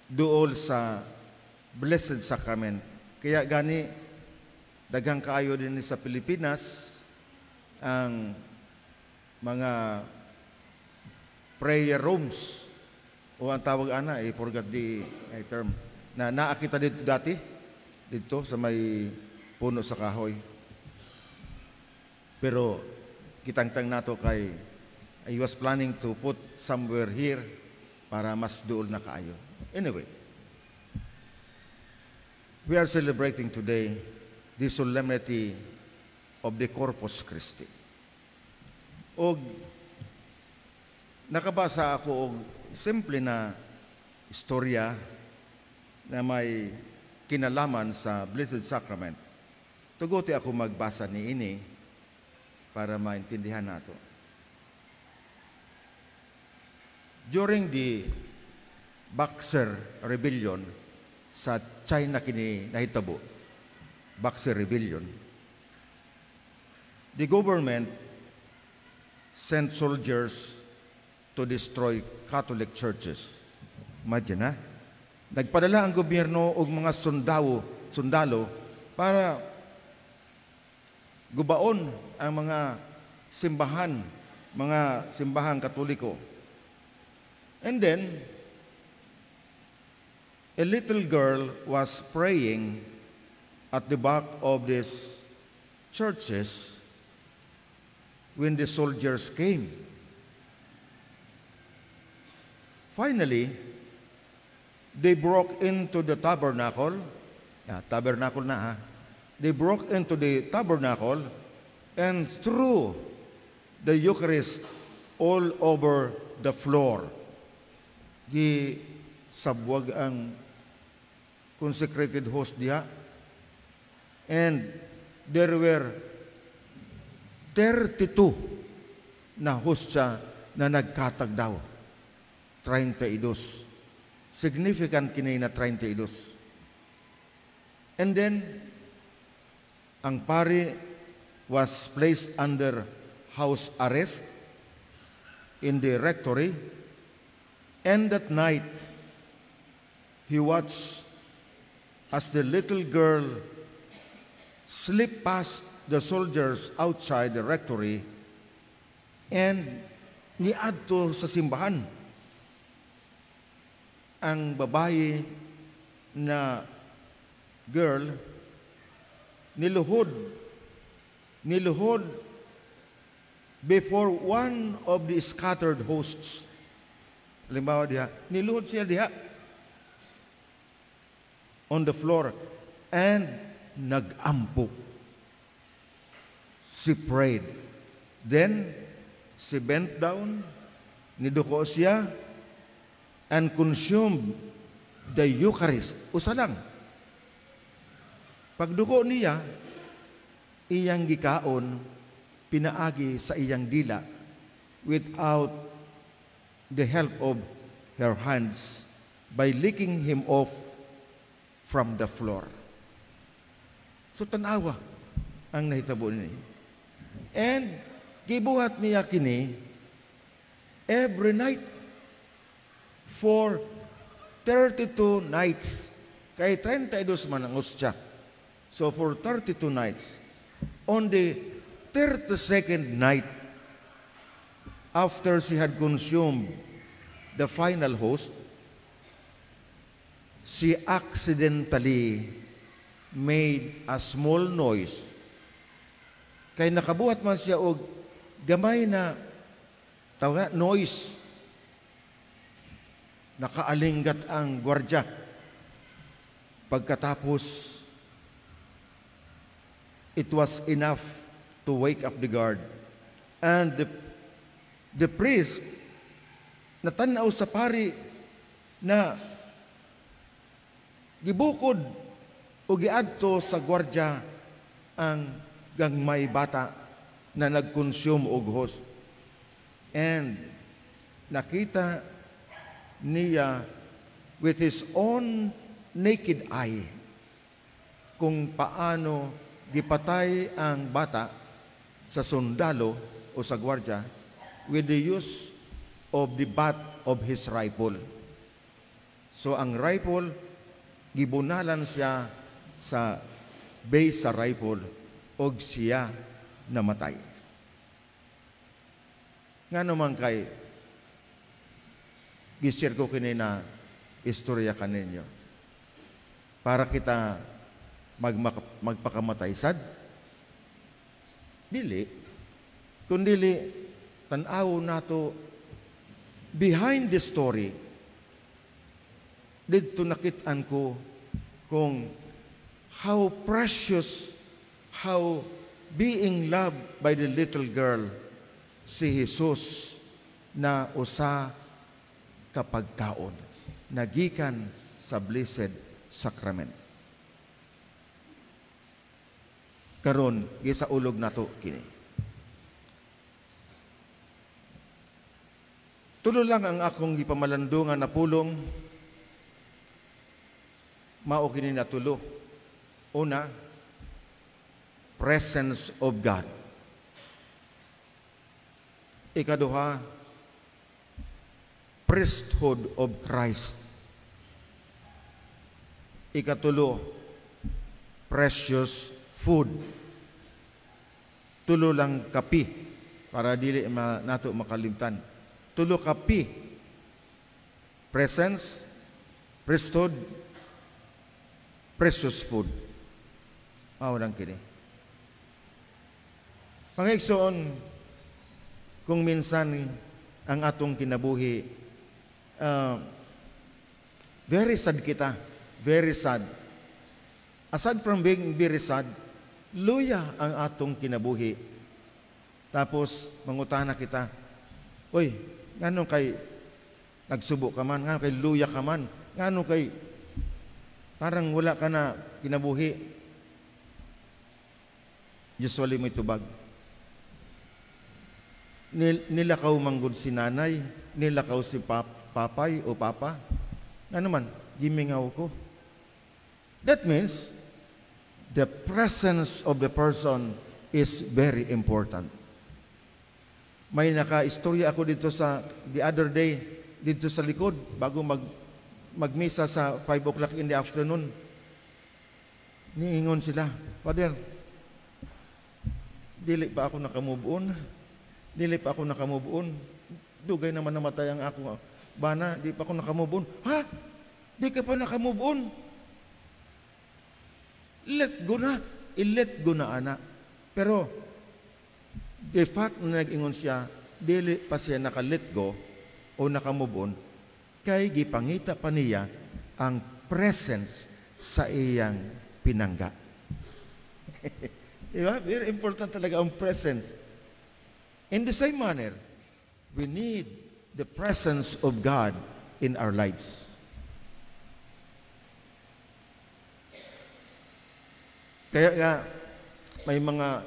Duol sa Blessed Sacrament. Kaya gani daghang kaayo din sa Pilipinas ang mga prayer rooms o ang tawag ana, I forgot the term, na naakita dito dati dito sa may puno sa kahoy. Pero kitangtang nato kay I was planning to put somewhere here para mas duol na kaayo. Anyway, we are celebrating today the solemnity of the Corpus Christi. Og nakabasa ako og simple na istorya na may kinalaman sa Blessed Sacrament. Tuguti ako magbasa ni ini para maintindihan nato. During the Boxer Rebellion sa China kini nahitabo, Boxer Rebellion, the government sent soldiers to destroy Catholic churches. Imagine, ha? Nagpadala ang gobyerno og mga sundalo para gubaon ang mga simbahan, mga simbahang Katoliko. And then, a little girl was praying at the back of these churches when the soldiers came. Finally, they broke into the tabernacle. Yeah, tabernacle na ha. They broke into the tabernacle and threw the Eucharist all over the floor. Gi sabwag ang consecrated host diha. And there were 32 na hostya na nagkatag daw. 32. Significant kini na 32. And then, ang pari was placed under house arrest in the rectory, and that night, he watched as the little girl slipped past the soldiers outside the rectory and niadto sa simbahan. Ang babae na girl niluhod before one of the scattered hosts. Halimbawa diha, niluhod siya diha on the floor and nagampo. She prayed. Then, she bent down, niduko siya, and consumed the Eucharist. Usa lang. Pagduko niya, iyang gikaon, pinaagi sa iyang dila without the help of her hands by licking him off from the floor. So tanawa ang nahitabo ni. And gibuhat niya kini every night for 32 nights. Kay 32 man ang hostya. So for 32 nights, on the 32nd night, after she had consumed the final host, she accidentally made a small noise. Kay nakabuhat man siya og gamay na tawag noise. Nakaalinggat ang gwardya. Pagkatapos, it was enough to wake up the guard. And the priest, natanaw sa pari na gibukod o giadto sa gwardya ang gagmay bata na nag-consume og host. And nakita niya with his own naked eye kung paano gipatay ang bata sa sundalo o sa gwardya with the use of the butt of his rifle. So ang rifle, gibunalan siya sa base sa rifle og siya namatay. Nga naman kay gi-share ko kini na istorya kaninyo? Para kita magpakamatay sad? Dili. Kundili, tan-aw nato behind the story, didto nakit-an ko kung how precious, how being loved by the little girl, si Jesus na usa ka pagkaon nagikan sa Blessed Sacrament. Karon gisaulog nato kini. Tulo lang ang akong gipamalandungan na pulong, mao kini na tulo. Una, presence of God. Ikaduha, priesthood of Christ. Ikatulo, precious food. Tulo lang kapi para dili nato makalimtan. Tulo kapi. Presence, priesthood, precious food. Mao lang kini. Mga igsoon, kung minsan ang atong kinabuhi, very sad kita, very sad. Aside from being very sad, luya ang atong kinabuhi. Tapos, mangutana kita, "Uy, nganong kay nagsubo ka man, nganong kay luya ka man, nganong kay parang wala ka na kinabuhi?" Usually may tubag. Nilakaw manggod si nanay, nilakaw si papay o papa. Ano man, gimingaw ko. That means, the presence of the person is very important. May naka-istorya ako dito sa, the other day, dito sa likod, bago magmisa sa 5 o'clock in the afternoon. Niingon sila, "Father, dili pa ako nakamove on. Dili pa ako nakamove on. Dugay naman namatay ang ako bana, di pa ako nakamove on." "Ha? Di ka pa nakamove on? Let go na. I-let go na, ana." Pero, the fact na nag-ingon siya, dili pa siya naka-let go o nakamove on, kay gipangita pa niya ang presence sa iyang pinangga. Diba? Very important talaga ang presence. In the same manner, we need the presence of God in our lives. Kaya nga, may mga,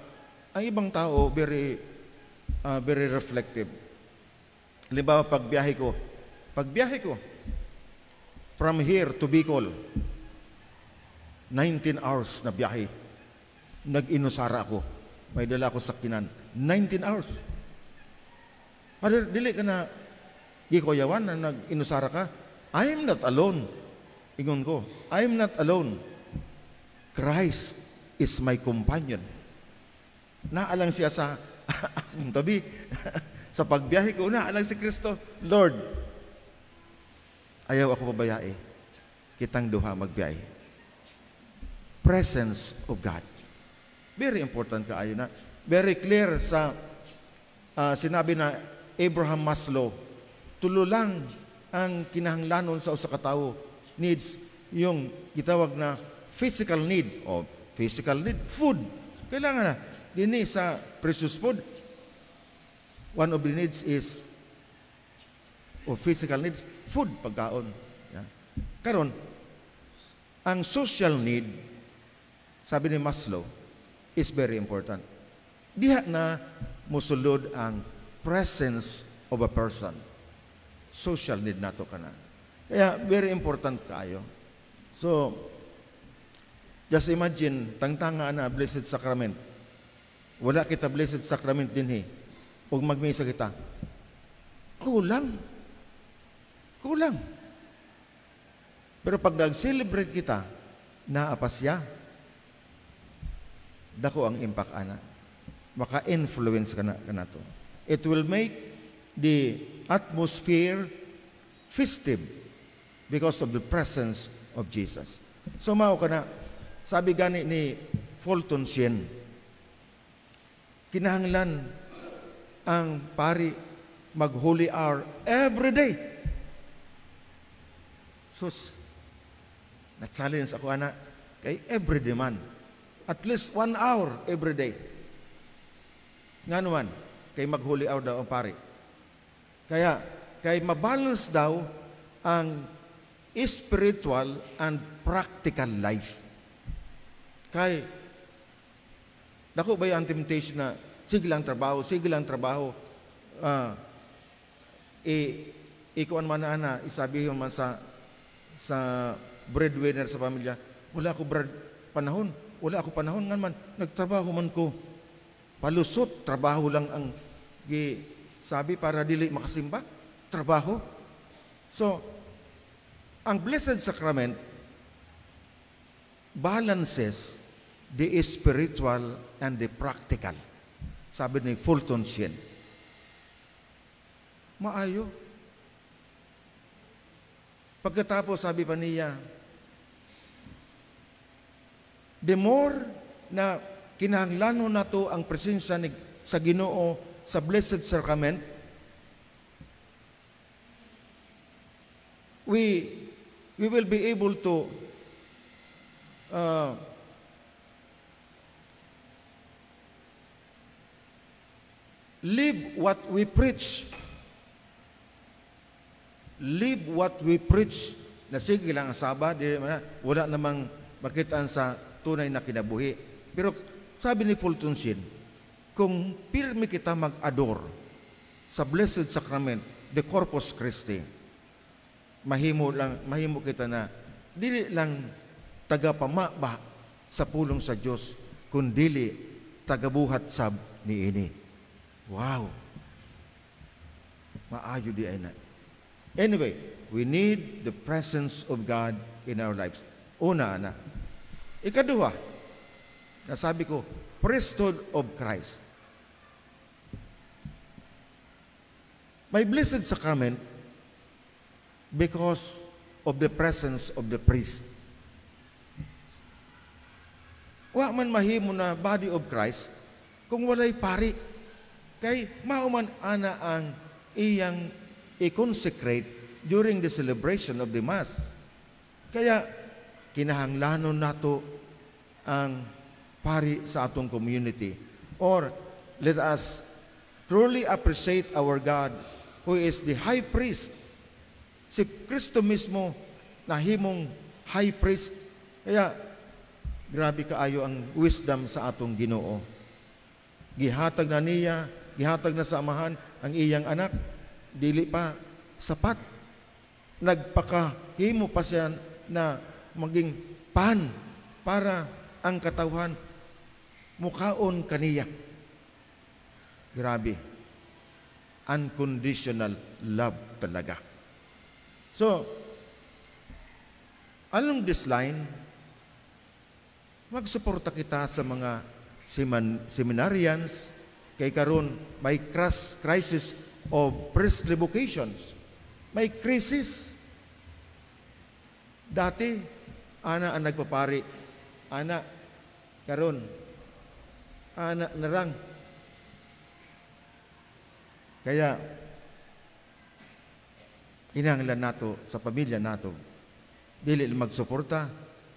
ang ibang tao, very, very reflective. Halimbawa, pagbiyahe ko, from here to Bicol, 19 hours na biyahe. Nag-inusara ako. May dala ako sa kinan. 19 hours. "Father, dili ka na gikoyawan na nag-inusara ka?" "I am not alone." Ingon ko, "I am not alone. Christ is my companion." Naalang siya sa akong tabi. Sa pagbiyahe ko, naalang si Kristo. "Lord, ayaw ako pabayae. Kitang duha magbiyahe." Presence of God. Very important kaayo na. Very clear sa sinabi na Abraham Maslow, tulo lang ang kinahanglanon sa usa ka tawo. Needs, yung gitawag na physical need. O physical need, food. Kailangan na. Dini sa precious food, one of the needs is, o physical needs, food, pagkaon. Yan. Karon, ang social need, sabi ni Maslow, is very important. Diha na musulod ang presence of a person. Social need nato kana. Kaya very important kaayo. So, just imagine, tangtanga na Blessed Sacrament. Wala kita Blessed Sacrament dinhi. Ug magmisa kita. Kulang. Kulang. Pero pag nag-celebrate kita, naa pa siya, dako ang impact ana. Maka-influence ka na kanato. It will make the atmosphere festive because of the presence of Jesus. So mao kana, sabi gani ni Fulton Sheen, kinahanglan ang pari mag-holy hour every day. Sus, na-challenge ako ana, kay every day man. At least 1 hour every day. Nga naman, kay mag-holy hour daw ang pari. Kaya, kay mabalance daw ang spiritual and practical life. Kay, dako ba yung temptation na sige lang trabaho, ikuan man na ana, isabihin man sa breadwinner sa pamilya, "Wala ako brad panahon, wala ako panahon ngan man nagtrabaho man ko." Palusot, trabaho lang ang gi sabi para dili makasimba, trabaho. So, ang Blessed Sacrament balances the spiritual and the practical. Sabi ni Fulton Sheen. Maayo. Pagkatapos, sabi pa niya, the more na kinahanglanon nato ang presensya ni, sa Ginoo sa Blessed Sacrament, we will be able to live what we preach. Live what we preach. Na sige lang ang saba, di, wala namang makitaan sa tunay na kinabuhi. Pero sabi ni Fulton Sheen, kung pirmi kita mag-adore sa Blessed Sacrament, the Corpus Christi, mahimo kita na dili lang tagapamaba sa pulong sa Dios, kundili tagabuhat sab niini. Wow. Maayo di ay na. Anyway, we need the presence of God in our lives. Una, ana. Ikaduha, nasabi ko, priesthood of Christ. May Blessed Sacrament because of the presence of the priest. Wa man mahimo na body of Christ kung walay pari. Kay mao man ana ang iyang i-consecrate during the celebration of the Mass. Kaya kinahanglanon nato ang pari sa atong community. Or let us truly appreciate our God who is the high priest. Si Kristo mismo nahimong high priest. Kaya grabe kaayo ang wisdom sa atong Ginoo. Gihatag na niya, gihatag na sa Amahan ang iyang anak, dili pa sapat. Nagpakahimo pa siya na maging pan para ang katawhan mukaon kaniya. Grabe. Unconditional love talaga. So, along this line, magsuporta kita sa mga seminarians kay karon may crisis of priestly vocations. May crisis. Dati, ana ang nagpapari. Ana, karon, ana narang. Kaya, kinahanglan nato sa pamilya nato, dili magsuporta,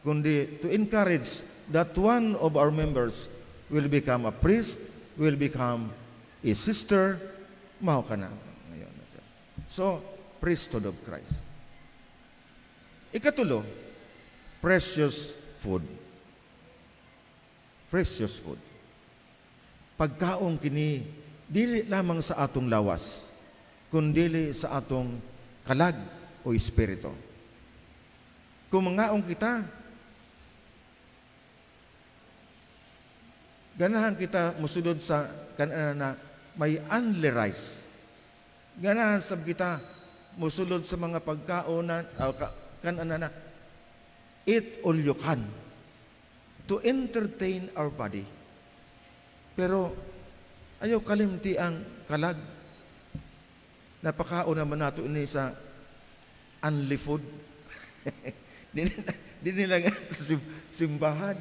kundi to encourage that one of our members will become a priest, will become a sister, mao ka na ngayon. So, priesthood of Christ. Ikatulo, precious food. Precious food. Pagkaon kini, dili lamang sa atong lawas, kundili sa atong kalag o espiritu. Kung mangaon kita, ganahan kita musulod sa kanana na may only rice. Ganahan sab kita musulod sa mga pagkaon na kanana na Eat all you can to entertain our body. Pero ayaw kalimti ang kalag. Napakaon naman nato ini sa unli food. Di nila sa simbahan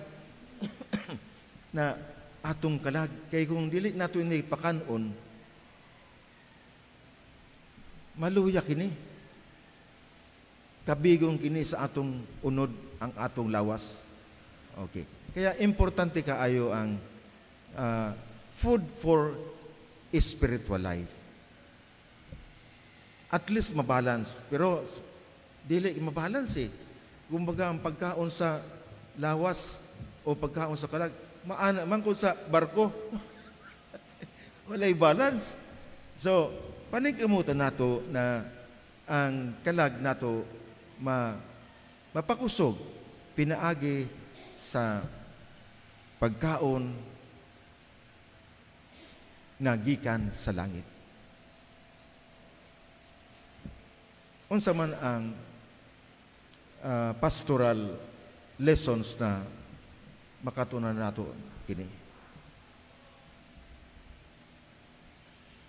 na atong kalag. Kay kung dili nato ini pakanon, maluya kini. Kabigong kini sa atong unod, ang atong lawas. Okay. Kaya importante kaayo ang food for spiritual life. At least mabalance. Pero dili mabalance eh. Kumbaga ang pagkaon sa lawas o pagkaon sa kalag, maana man kung sa barko. Walay balance. So, paningkamutan nato na ang kalag nato mapakusog pinaagi sa pagkaon na gikan sa langit. Unsa man ang pastoral lessons na makatunan nato kini?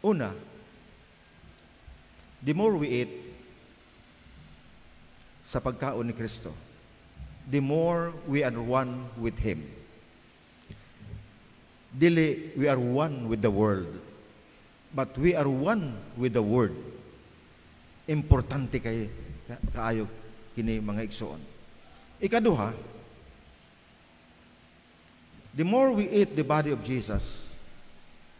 Una, the more we eat sa pagkaon ni Kristo, the more we are one with Him. Dili we are one with the world, but we are one with the Word. Importante kay kaayo kini, mga igsoon. Ikaduha, the more we eat the body of Jesus,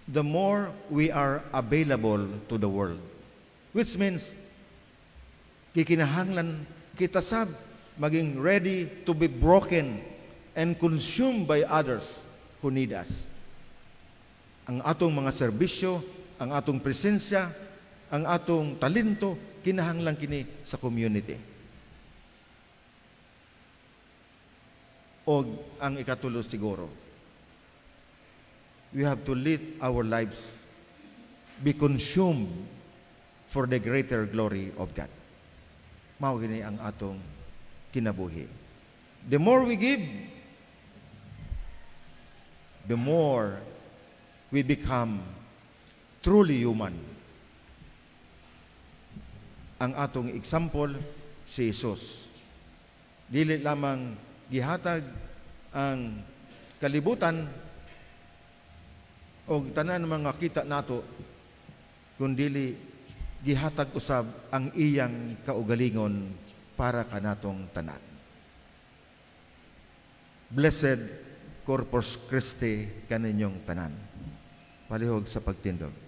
the more we are available to the world. Which means, kikinahanglan kita sab maging ready to be broken and consumed by others who need us. Ang atong mga serbisyo, ang atong presensya, ang atong talento, kinahanglan kini sa community. O ang ikatulo siguro, we have to let our lives be consumed for the greater glory of God. Mao gini ang atong kinabuhi. The more we give, the more we become truly human. Ang atong example, si Jesus. Dili lamang gihatag ang kalibutan o tanan mga kita nato, kundili gihatag usab ang iyang kaugalingon para kanatong tanan. Blessed Corpus Christi kaninyong tanan. Palihog sa pagtindog.